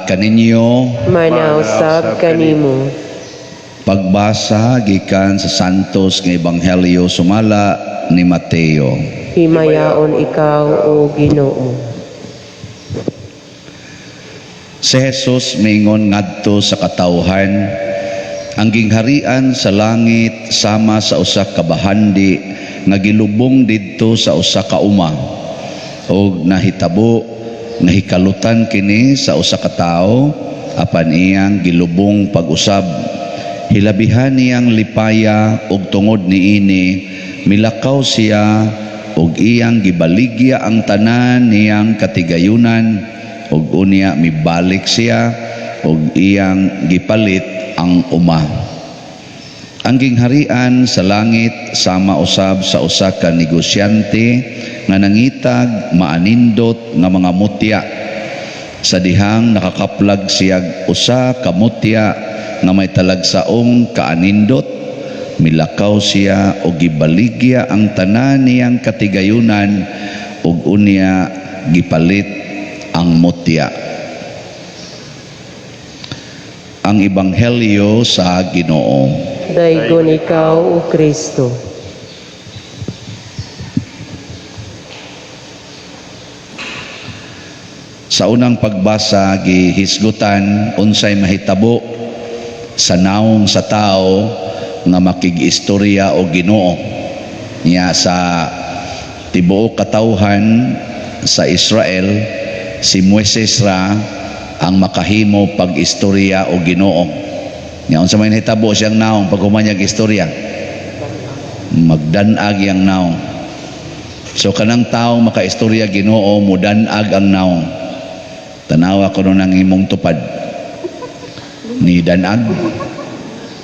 kaninyo. Manausab kanimo. Pagbasa gikan sa Santos nga Ebanghelyo sumala ni Mateo. Himayaon ikaw, o Ginoo. Si Jesus mingon ngadto sa katawhan, ang gingharian sa langit sama sa usa ka bahandi nga gilubong didto sa usa ka uma. Og nahitabo nga hikalutan kini sa usa ka tawo, apan iyang gilubong pag-usab. Hilabihan niyang lipaya og tungod niini milakaw siya og iyang gibaligya ang tanan niyang katigayunan, og unya mibalik siya og iyang gipalit ang uma. Ang gingharian sa langit sama usab sa usa ka negosyante nga nangitag maanindot nga mga mutya. Sa dihang nakakaplag siyag usa ka mutya nga may talagsaong kaanindot, milakaw siya og gibaligya ang tanan niyang katigayunan ug unya gipalit ang mutya. Ang Ebanghelyo sa Ginoo. Daygon ikaw, o Kristo. Sa unang pagbasa gihisgutan unsay mahitabo sa naong sa tao nga makig-istorya o Ginoo. Niya sa tibuok katawhan sa Israel, si Moises ra ang makahimo pag-istorya o Ginoo. Nya unsa may nahitabo siyang naong pag humanyag istorya? Magdanag yang naong. So kanang tao makaistorya Ginoo, mudanag ang naong. Tanawa ko nun ang imong tupad. Ni danag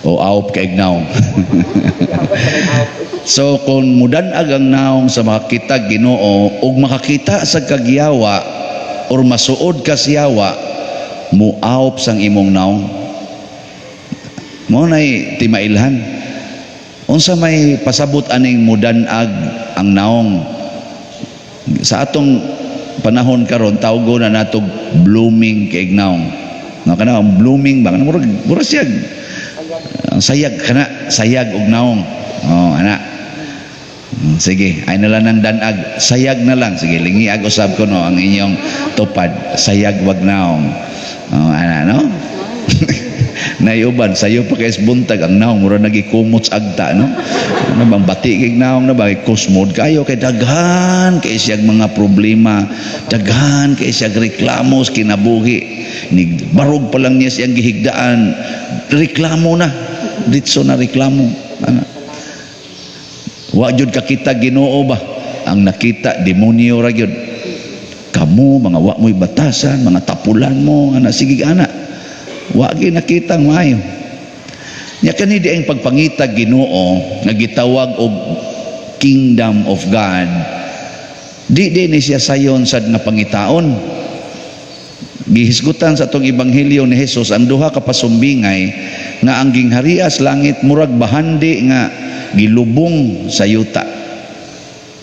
o awp kay naong. So kung mudanag ang naong sa makakita Ginoo ug makakita sa kagyawa or masuod ka siyawa, muawp sang imong naong. Mo nay timailhan. Unsa may pasabot aning mudanag ang naong? Sa atong panahon karon tawgo na natog blooming kay naong. No kana ang blooming ba murag murag siya ang sayag kana, sayag og naong. Oh ana. Sige, ay na lang ng danag, sayag na lang. Sige, lingiag usab ko no ang inyong tupad, sayag wag naong. Oh ana no. Nayuban sayo pa kay buntag ang naong mura nagikumot sa agta no. Ano bang bati kay naong na ba kusmod kayo kay daghan kay siyag mga problema, daghan kay siyag reklamo sa kinabuhi. Ni barog pa lang niya siyang gihigdaan, reklamo na, ditso na reklamo. Ana. Wa jud kakita Ginoo ba? Ang nakita demonyo ra gyud. Kamo mga wa mo'y batasan, mga tapulan mo, ana sige ana. Wa gyud nakita ang maayo. Nya kani di ang pagpangita Ginoo nga gitawag og Kingdom of God. Di di ni siya sayon sad nga pangitaon. Gihisgutan sa atong ebanghelyo ni Jesus ang duha ka pasumbingay nga ang gingharias langit murag bahandi nga gilubong sa yuta.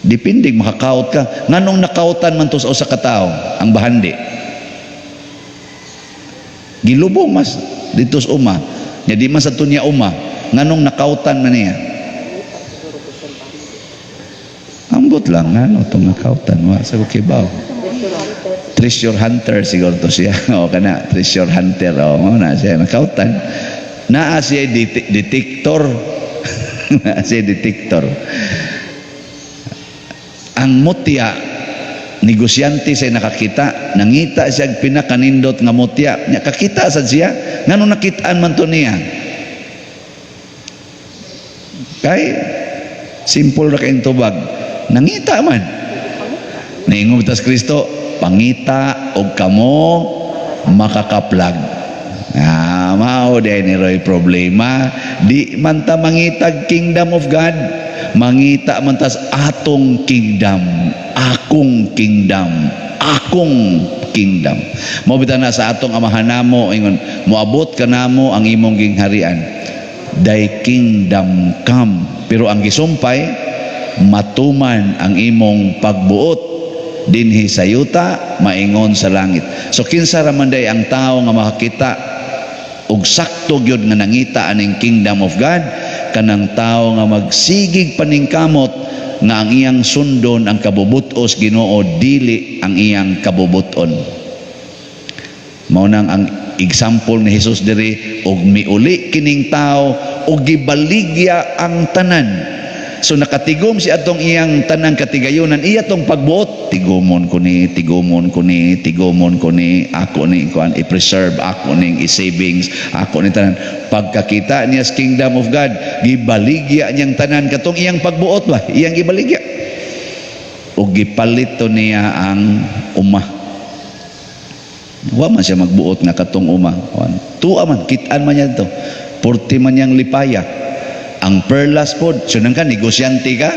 Depende makakaot ka. Nganong nakautan man to sa usa ka tawo ang bahandi? Gilubong mas dito sa uma. Nya di man sa tunya uma. Nganong nakautan man niya? Ambot lang ngano tong nakautan wa sa kibaw. Treasure hunter siguro to siya. O kana treasure hunter o mo na siya nakautan. Naa siya detector. Naa siya detector. Ang mutya negosyante siya nakakita, nangita siya pinakanindot nga mutya. Nya kakita sad siya, ngano nakitaan man to niya? Kay simple ra kay tubag. Nangita man. Niingon tas Kristo, pangita og kamo makakaplag. Ah, mao day ni Roy problema. Di man ta mangitag Kingdom of God, mangita man tas atong kingdom, akong kingdom, akong kingdom. Mao bitaw na sa atong amahan namo ingon, moabot ka namo ang imong gingharian. Thy kingdom come. Pero ang gisumpay, matuman ang imong pagbuot Dinhi sa yuta, maingon sa langit. So kinsa ra man day ang tao nga makakita og sakto gyud nga nangita aning kingdom of God? Kanang tao nga magsigig paningkamot nga ang iyang sundon ang kabubut-os Ginoo, dili ang iyang kabubuton. Mao nang ang example ni Jesus diri, og miuli kining tao og gibaligya ang tanan. So nakatigom si atong iyang tanang katigayonan, iya tong pagbuot, tigumon ko ni, tigumon ko ni, tigumon ko ni, ako ni kuan i-preserve, ako ning i-savings, ako ni tanan. Pagkakita niya sa kingdom of God, gibaligya niyang tanan katong iyang pagbuot ba, iyang gibaligya. Ug gipalit to niya ang uma. Wa man siya magbuot nga katong uma. Tuwa man, kitaan man niya to. Purti man niyang lipaya. Ang perlas pod, so nang ka, negosyante ka,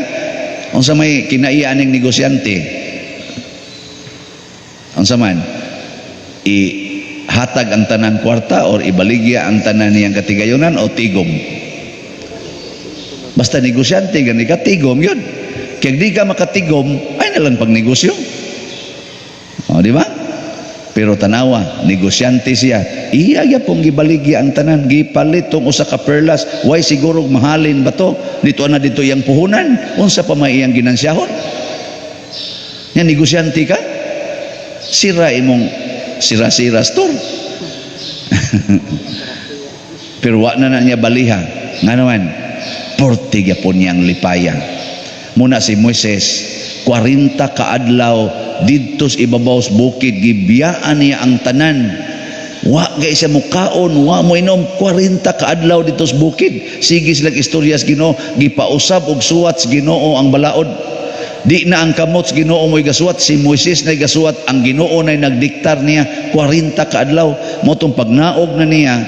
unsa may kinaiya aning negosyante? Unsa man? Ihatag ang tanan kwarta or ibaligya ang tanan niyang katigayonan o tigom? Basta negosyante gani ka, tigom yun. Kaya di ka makatigom, ay na lang pagnegosyo. O, di ba? Pero tanawa, negosyante siya. Iya gyapon gibaligya ang tanan, gipalit tong usa ka perlas. Way siguro mahalin ba to? Dito na dito iyang puhunan. Unsa pa may iyang ginansyahon? Nya negosyante ka? Sira imong sira-sira store. Pero wa na na niya baliha. Nga naman, porte gyapon niyang lipaya. Muna si Moises, 40 kaadlaw didto sa ibabaw sa bukid, gibiyaan niya ang tanan. Wa gay siya mukaon, wa mo inom 40 kaadlaw didto sa bukid. Sige silang istorya sa Ginoo, gipausab og suwat sa Ginoo ang balaod. Di na ang kamot sa Ginoo mo'y gasuwat, si Moises na gasuwat, ang Ginoo na nagdiktar niya 40 kaadlaw. Mao tong pagnaog na niya,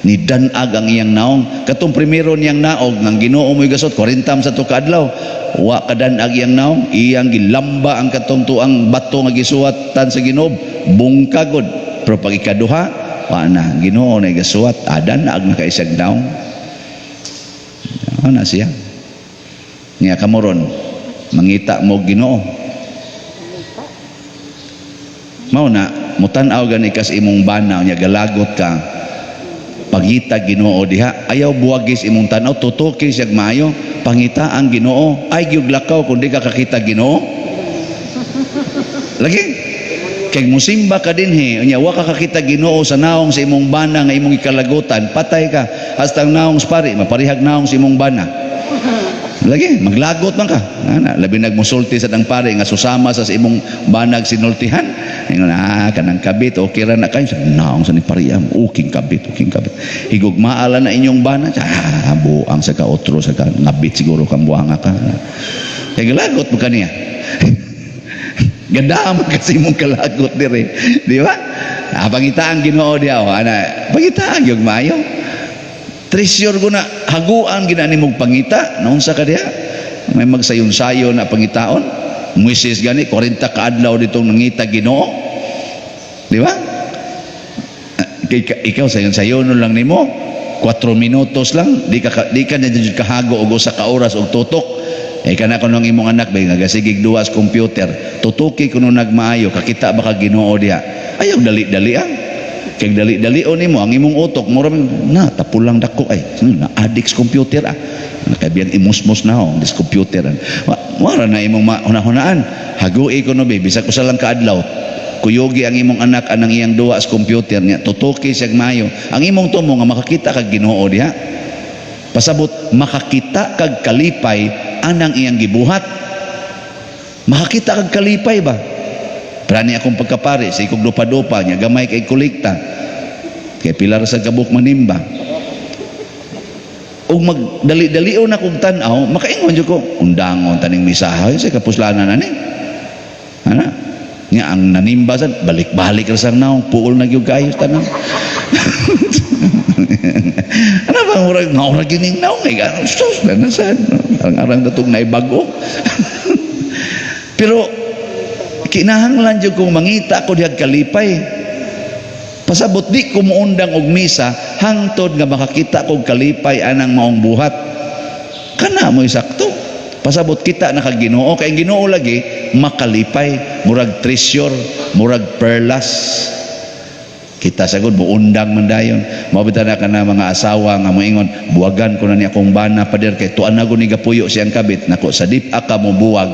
ni danag ang iyang naong. Katong primero niyang naog ng Ginoo mo'y gasuwat 40 sa to kaadlaw, wa kadanag iyang naong, iyang gilamba ang katong tuang bato nga gisuwatan sa Ginoo, bungkagod. Pero pag ikaduha, wa na, Ginoo na gasuwat, adan na kay siyag naong. Ana siya niya kamoron mangita mo Ginoo. Mao na mutan-aw gani kas imong bana nya galagot ka, pangita Ginoo diha. Ayaw buwagis imong tan-aw, tutuki siyag maayo, pangita ang Ginoo. Ay gyud lakaw kung di ka kakita Ginoo. Lagi kay musimba ka dinhi, unya wa ka kakita Ginoo sa naong sa imong bana nga imong ikalagutan, patay ka. Hasta ang naong sa pari maparihag naong sa imong bana. Lagi maglagot man ka. Ana, labi nagmusulti sa dang pare nga susama sa imong banag sinultihan. Ingon, ah, kanang kabit okay ra na kayo sa naong sa ni pariyam, uking kabit, uking kabit. Higugmaala na inyong bana, ah, buang sa ka otro sa ka ngabit siguro kang buhanga ka. Kay galagot mo kaniya. Ganda man kasi mong kalagot dire, di ba? Ah, pangita ang Ginoo diha, oh, ana, pangita ang gyud maayo. Treasure ko na haguan gina nimong pangita, naunsa ka diha? May magsayon-sayon na pangitaon. Moises gani 40 ka adlaw ditong nangita Ginoo. Di ba? Kay ikaw sayon-sayon lang nimo, 4 minutos lang, di ka na jud kahago og usa ka oras og tutok. Eh kana kuno ang imong anak ba nga gasigig duwa sa computer, tutuki kuno nagmaayo, kakita ba ka Ginoo diha? Ayaw dali-dali ang. Kay dali-dali nimo ang imong utok mura na tapulang dako ay na addict sa computer ah. Nakabiyang imusmos na ho dis computer. Wara na imong mahuna-hunaan. Hagui ko no be bisag usa lang kaadlaw. Kuyugi ang imong anak anang iyang duwa sa computer niya, tutuki siya maayo. Ang imong tumo nga makakita kag Ginoo diha. Pasabot makakita kag kalipay anang iyang gibuhat. Makakita kag kalipay ba? Prani akong pagkapari, sa ikog dupa-dupa niya, gamay kay kolekta. Kay pilar sa kabuk manimba. Ug magdali-dalion na kong tan-aw, makaingon jud ko, undangon taning misaha, sa kapuslanan ani. Ana? Nya ang nanimba sad balik-balik ra sang naong, puol na gyud kayo tanan. Ano ba murag ngaura gining naong ay ganun sus na sad arang-arang datong naibag-o. Pero kinahanglan jud kong mangita ko dihag kalipay. Pasabot di ko muundang og misa hangtod nga makakita kog kalipay anang maong buhat. Kana mo'y sakto. Pasabot kita na kag Ginoo, kay ang Ginoo lagi makalipay, murag treasure, murag perlas. Kita sagod muundang man dayon. Mao bitaw na kana mga asawa nga moingon, "Buwagan ko na ni akong bana, pader, kay tuan na ni gapuyo siyang kabit." Nako, sa dip-a ka mo buwag,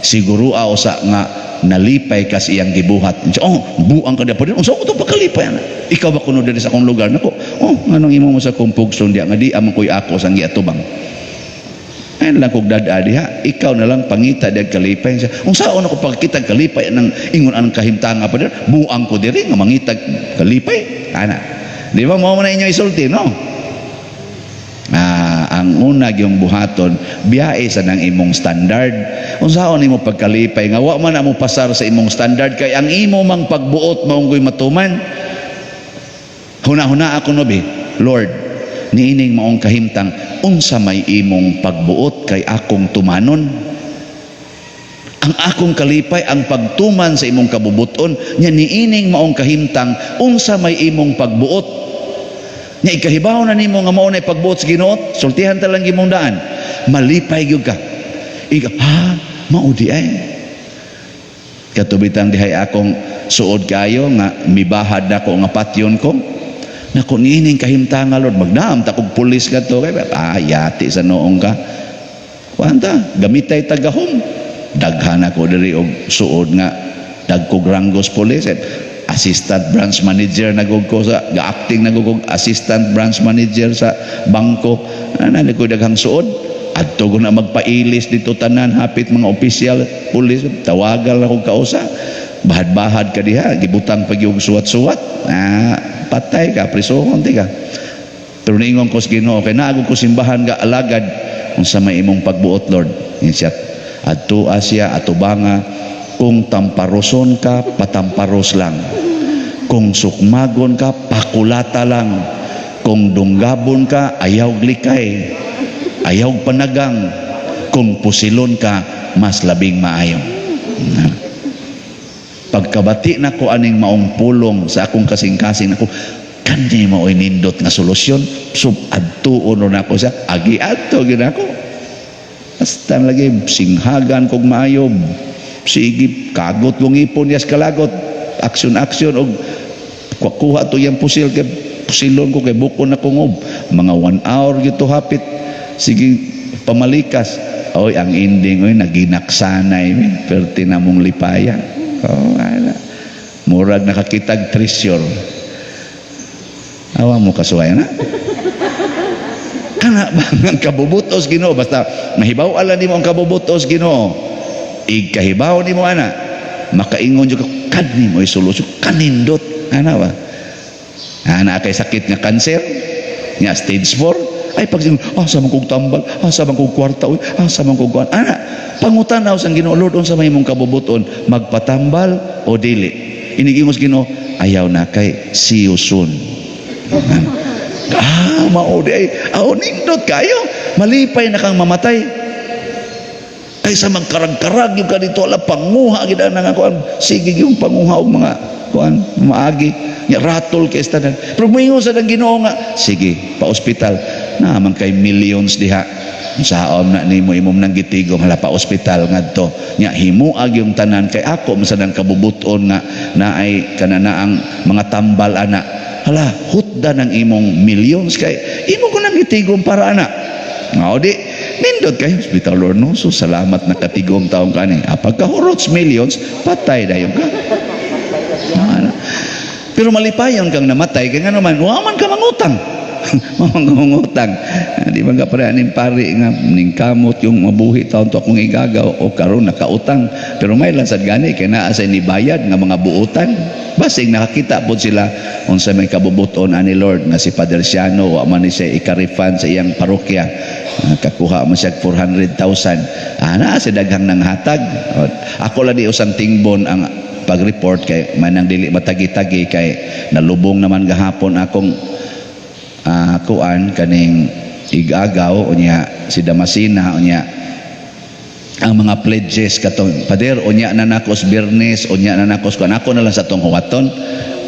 siguro usa nga nalipay ka sa iyang gibuhat. Siya, "Oh, buang ka pader. Unsa ko to pagkalipay ana? Ikaw ba kuno diri sa akong lugar?" Nako, oh, nganong imo mo sa akong pugson diya nga di amang koy ako sang giatubang. Ayun lang kog dada diha, ikaw na lang pangita diag kalipay siya. Unsaon ako pagkita kalipay ng ingon anang kahimtanga, pader? Buang ko diri nga mangitag kalipay. Ana. Di ba mo na inyo isulti, no? Ah, ang una gyung buhaton, biyae sa nang imong standard. Unsaon nimo pagkalipay nga wa man na mo pasar sa imong standard, kay ang imo mang pagbuot mao gyud matuman? Huna-huna ako no bi, "Lord, niining maong kahimtang, unsa may imong pagbuot kay akong tumanon? Ang akong kalipay ang pagtuman sa imong kabubuton. Nya niining maong kahimtang, unsa may imong pagbuot?" Nya ikahibaw na nimo nga mao na pagbuot sa Ginoo, sultihan ta lang imong daan, malipay gyud ka. Ika ha, mao di ay katubitang dihay akong suod kayo nga mibahad nako nga patyon ko. Nako, niining kahimtanga, Lord, magnaam ta kog pulis kadto kay ah, yati sa noong ka. Kuanta, gamitay tagahom. Daghan ako diri og suod nga dagkog ranggos pulis. Eh, assistant branch manager na gud ko sa ga-acting na gud assistant branch manager sa bangko. Ana ko daghang suod. Adto ko na magpailis dito tanan hapit mga opisyal pulis, tawagal ako kausa. Bahad-bahad ka diha, gibutang pag yung suwat-suwat. Ah, patay ka, prisohon ti ka. Pero niingon ko sa Ginoo, kay naagod ko simbahan ga alagad, "Unsa may imong pagbuot, Lord?" Yun siya, adto Asya, atubanga, "Kung tamparoson ka, patamparos lang. Kung sukmagon ka, pakulata lang. Kung dunggabon ka, ayaw likay. Ayaw panagang. Kung pusilon ka, mas labing maayo." Pagkabati na ko aning maong pulong sa akong kasing-kasing, ako kani mao'y nindot nga solusyon. So adtuon na ako siya, agi adto gyud ako. Basta lagi singhagan kog maayo. Sige, kagot kong ipon yas kalagot. Aksyon aksyon og kuha to yang pusil kay pusilon ko kay bukon na kong mga 1 hour gito hapit. Sige, pamalikas. Oy, ang ending, oy, naginaksanay, perti na mong lipaya. Oh, ala. Murag nakakitag treasure. Awa mo kasuway na. Kana ba ang kabubutos Ginoo, basta mahibaw ala nimo ang kabubutos Ginoo. Igkahibaw nimo ana, makaingon jud ka, "Kadni mo solusyon, kanindot." Ana ba? Ana kay sakit nga kanser, nga stage 4, ay pag ah, sa man kog tambal, ah, sa man kog kwarta, uy, ah, sa man kog kuan. Ana, pangutanaw sa Ginoo, "Lord, unsa may imong kabubuton, magpatambal o dili?" Inigingos Ginoo, "Ayaw na kay see you soon." Ah, mao di ay, aw, nindot kayo. Malipay na kang mamatay. Kaysa magkarag-karag yung ka dito, ala, panguha gid ang kuan. Sige yung panguha og mga kuan, maagi. Nya ratol kay tanan. Pero moingon sa dang Ginoo nga, "Sige, pa-ospital." Naman kay millions diha. Saon na nimo imong nang gitigom, hala, pa ospital ngadto. Nya himuag yung tanan kay ako masadang kabubuton nga naay kanana ang mga tambal ana. Hala, hutda ng imong millions kay imo ko nang gitigom para ana. Nga di nindot kayo hospital, Lord, no. So salamat nakatigom taong kani. Ah, pagkahurot millions, patay dayon ka. Ah, pero malipayon kang namatay kay ngano man wa man ka mangutang. Wa man ka mangutang. Ah, di ba ka pare aning pari nga ning kamot yung mabuhi taon to akong igagaw o karon nakautang, pero may lang sad gani kay naa sa nibayad nga mga buutan. Basing nakakita pod sila unsa may kabubuton ani Lord nga si Father Siano wa man ni siya ikarifan sa iyang parokya. Ah, kakuha mo siya 400,000. Ah, naa si daghang nanghatag. Ako lang di usang tingbon ang pag-report kay manang dili matagi-tagi kay nalubong naman gahapon akong kuan kaning igagaw. Unya si Damasina, unya ang mga pledges katong, "Pader, unya na nako sa Biyernes, unya na nako sa kuan." Ako na lang sa tong huwaton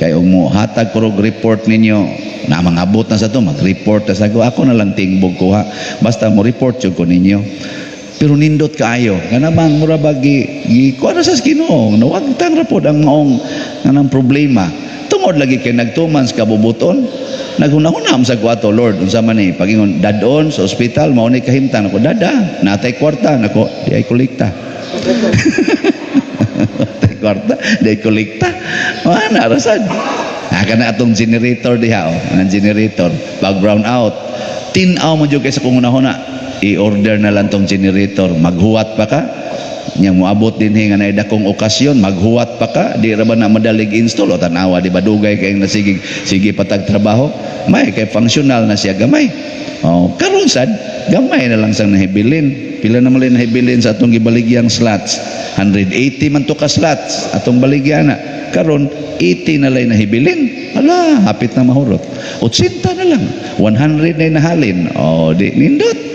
kay ug mo hatag ko og report ninyo na mangabot na sa to, mag-report na sa ko. Ako na lang tingbog kuha, basta mo report jud ko ninyo. Pero nindot kaayo. Kana bang mura ba gi gi kuan sa Ginoo, nawagtang ra pod ang maong kanang problema. Tungod lagi kay nagtuman sa kabubuton. Naghuna-huna sa ko ato, "Lord, unsa man ni?" Pagingon dadon sa ospital, mao ni kahimtang nako, dada, natay kwarta nako, di ay kolekta. Natay kwarta, di ay kolekta. Ana ra sad. Ah, kana atong generator diha oh, ang generator pag brown out. Tin-aw mo jud kay sa kung hunahuna, i-order na lang tong generator, maghuwat pa ka. Nya moabot dinhi nga naay dakong okasyon, maghuwat pa ka, di ra ba na madalig install o tan-awa, di ba dugay kay nasigig sige patag trabaho. May kay functional na siya gamay. Oh, karon sad gamay na lang sang nahibilin. Pila na man nahibilin sa atong gibaligyang slots? 180 man to ka slots atong baligyan na. Karon 80 na lang nahibilin. Ala, hapit na mahurot. 80 na lang. 100 na nahalin. Oh, di nindot.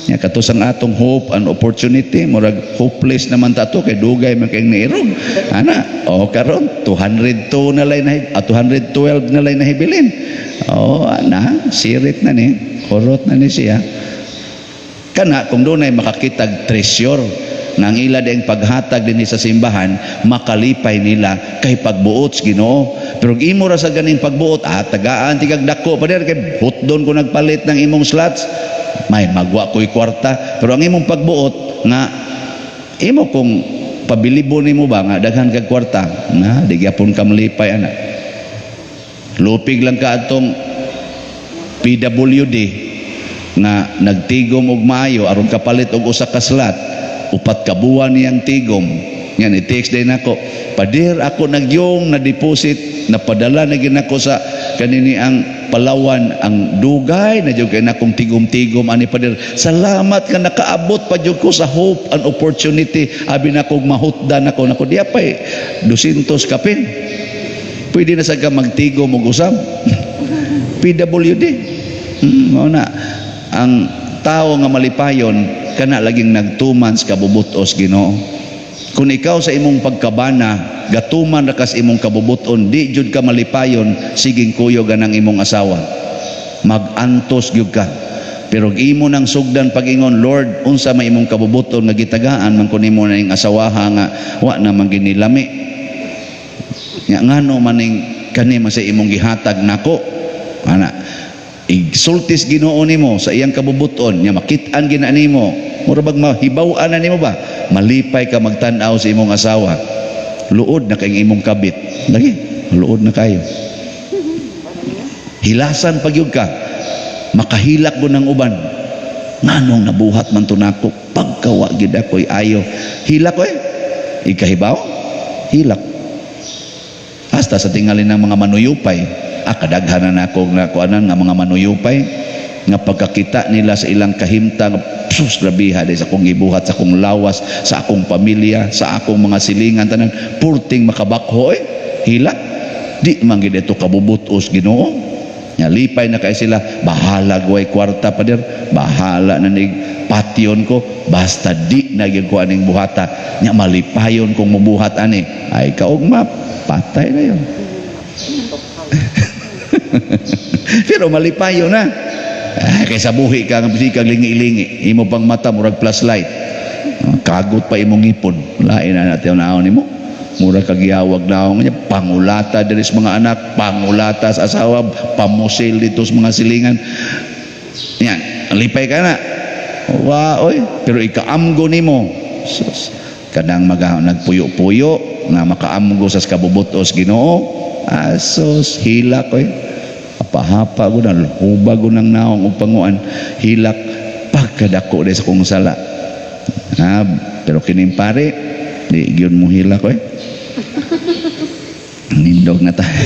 Nya kato sang atong hope and opportunity, murag hopeless naman ta to kay dugay man kay niirog. Ana, oh, karon 202 na lay na 212 na lay nahibilin. Oh, ana, sirit na ni, kurot na ni siya. Kana kung dunay makakitag treasure na ang ila ding paghatag dinhi sa simbahan, makalipay nila kay pagbuot sa Ginoo. Pero imo ra sa ganing pagbuot, ah, tagaan tigag dako pa kay hutdon ko nagpalit ng imong slots, may magwa ko'y kwarta. Pero ang imong pagbuot nga imo kung pabilibon nimo ba nga daghan kag kwarta na, di gyapon ka malipay ana. Lupig lang ka atong PWD nga nagtigom og maayo aron kapalit og usa ka slot, 4 ka buwan niyang tigom. Yan, i-text din ako, "Pader, ako nagyong na deposit, napadala na gid nako sa kanini ang Palawan, ang dugay na jud kay nakong tigom-tigom ani, pader. Salamat ka nakaabot pa jud ko sa hope and opportunity. Abi na kog mahutdan ako nako." Diya pa 200 kapin, pwede na sa ka magtigom og usab PWD. Mao na ang tao nga malipayon, kana laging nagtuman sa kabubutos Ginoo. Kung ikaw sa imong pagkabana gatuman ra kas imong kabubuton, di jud ka malipayon. Siging kuyog ang imong asawa, magantos gyud ka. Pero imo nang sugdan pag-ingon, "Lord, unsa may imong kabubuton nga gitagaan man ko nimo na ing asawaha nga wa na man ginilami nya, ngano maning kani man sa imong gihatag nako?" Ana, igsultis Ginoo nimo sa iyang kabubuton nya, makit-an gina nimo, mura bag mahibaw-an na nimo ba, malipay ka magtan-aw sa imong asawa. Luod na kay imong kabit, lagi luod na kayo, hilasan pa gyud ka, makahilak mo ng uban, "Nganong nabuhat man to nako pagkawa gid ako'y ayo?" Hilak ko eh, ikahibaw hilak hasta sa tingali ng mga manuyupay. Ah, kadaghanan na ako nga kuanan nga mga manuyupay nga pagkakita nila sa ilang kahimtang, "Sus, grabiha sa akong gibuhat sa akong lawas, sa akong pamilya, sa akong mga silingan tanan." Purting makabakho eh, hilak, "Di man gid ito kabubutos Ginoo." Nya lipay na kay sila, "Bahala gway kwarta, pader, bahala na nig patyon ko, basta di na gyud ko aning buhata." Nya malipayon kung mubuhat ani, ay kaugma patay na yun. Pero malipayon na. Ah, kaysa buhi ka nga kag lingi-lingi, imo pang mata murag flashlight. Ah, kagot pa imong ngipon. Lain na natin naon nimo. Mura kag yawag naong niya, pangulata diri sa mga anak, pangulata sa asawa, pamusil dito sa mga silingan. Yan, lipay ka na. Wa oy, pero ikaamgo nimo. Sus, kanang maga nagpuyo-puyo nga makaamgo sa kabubutos Ginoo. Asos, hilak oy. Apahapa ko na, hubag ko ng naong upanguan, hilak pagkadako di sa kong sala. Ah, pero kining pare, di gyud mo hilak oy. Nindog na tayo.